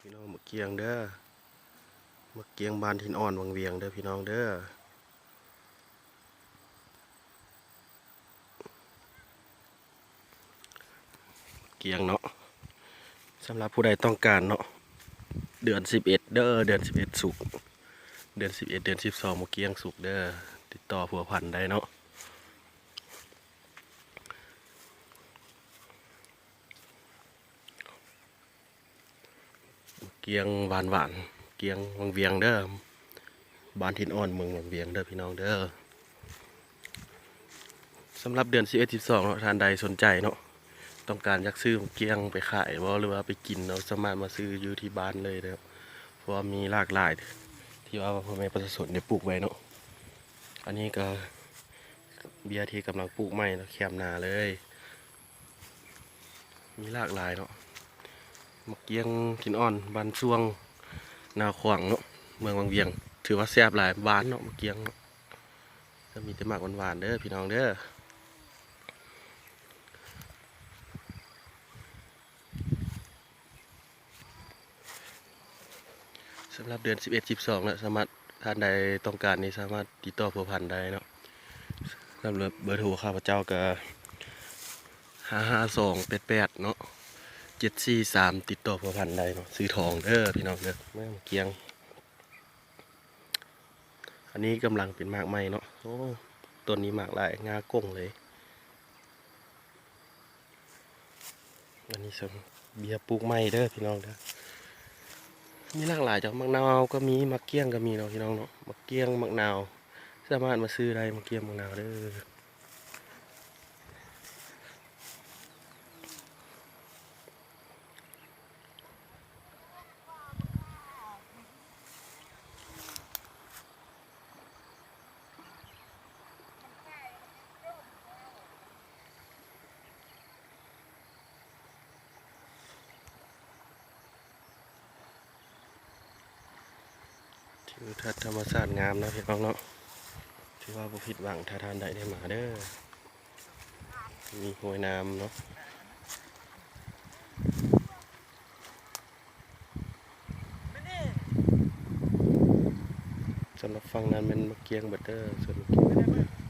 ພີ່ນ້ອງ ໝາກກຽງເດີ ໝາກກຽງບ້ານຫີນອ່ອນວັງວຽງເດີພີ່ນ້ອງເດີ. ກຽງເນາະ ສຳລັບຜູ້ໃດຕ້ອງການເນາະ ເດືອນສິບເອັດເດີ ເດືອນສິບເອັດສຸກ ເດືອນສິບເອັດ ເດືອນສິບສອງ ໝາກກຽງສຸກເດີ ຕິດຕໍ່ພົວພັນໄດ້ເນາະ. ໝາກກຽງຫວານໆ ກຽງວັງວຽງເດີ ບ້ານຫີນອ່ອນເມືອງວັງວຽງເດີພີ່ນ້ອງເດີ. ສຳລັບເດືອນສິບເອັດ ສິບສອງເນາະ ທ່ານໃດສົນໃຈເນາະ ຕ້ອງການຢາກຊື້ໝາກກຽງໄປຂາຍບໍ່ ຫຼືວ່າໄປກິນເນາະ ສາມາດມາຊື້ຢູ່ທີ່ບ້ານເລີຍເດີ ເພາະວ່າມີຫຼາກຫຼາຍທີ່ວ່າພໍ່ແມ່ປະຊາຊົນໄດ້ປູກໄວ້ເນາະ. ອັນນີ້ກໍເບ້ຍທີ່ກຳລັງປູກໃໝ່ເນາະ ແຄມນາເລີຍ. ມີຫຼາກຫຼາຍເນາະ ໝາກກຽງຫີນອ່ອນ ບ້ານຊ່ວງ ນາຂວາງເນາະ ເມືອງວັງວຽງ ຖືວ່າແຊບຫຼາຍ ຫວານເນາະ ໝາກກຽງເນາະ. ກໍມີແຕ່ໝາກຫວານໆເດີພີ່ນ້ອງເດີ. ສຳລັບເດືອນສິບເອັດ ສິບສອງເນາະ ສາມາດ ທ່ານໃດຕ້ອງການນີ້ ສາມາດຕິດຕໍ່ພົວພັນໄດ້ເນາະ. ສຳລັບເບີໂທຂ້າພະເຈົ້າກໍ ຫ້າຫ້າສອງແປດແປດເນາະ ເຈັດສີ່ສາມ ຕິດຕໍ່ພົວພັນໄດ້ເນາະ. ຊື້ທອງເດີພີ່ນ້ອງເດີ ໝາກກຽງ. ອັນນີ້ກຳລັງເປັນໝາກໃໝ່ເນາະ. ໂອ້ ຕົ້ນນີ້ໝາກຫຼາຍ ງາກົງເລີຍ. ອັນນີ້ເຊິ່ງເບ້ຍປູກໃໝ່ເດີພີ່ນ້ອງເດີ. ມີຫຼາກຫຼາຍເຈົ້າ ໝາກນາວກໍມີ ໝາກກຽງກໍມີເນາະພີ່ນ້ອງເນາະ. ໝາກກຽງ ໝາກນາວ ສາມາດມາຊື້ໄດ້ ໝາກກຽງ ໝາກນາວເດີ. ທິວທັດທຳມະຊາດງາມເນາະພີ່ນ້ອງເນາະ. ຖືວ່າບໍ່ຜິດຫວັງຖ້າທ່ານໃດໄດ້ມາເດີ. ມີຫ້ວຍນ້ຳເນາະ. ສຳລັບຝັ່ງນັ້ນແມ່ນໝາກກຽງເບິດເດີ ສວນໝາກກຽງ.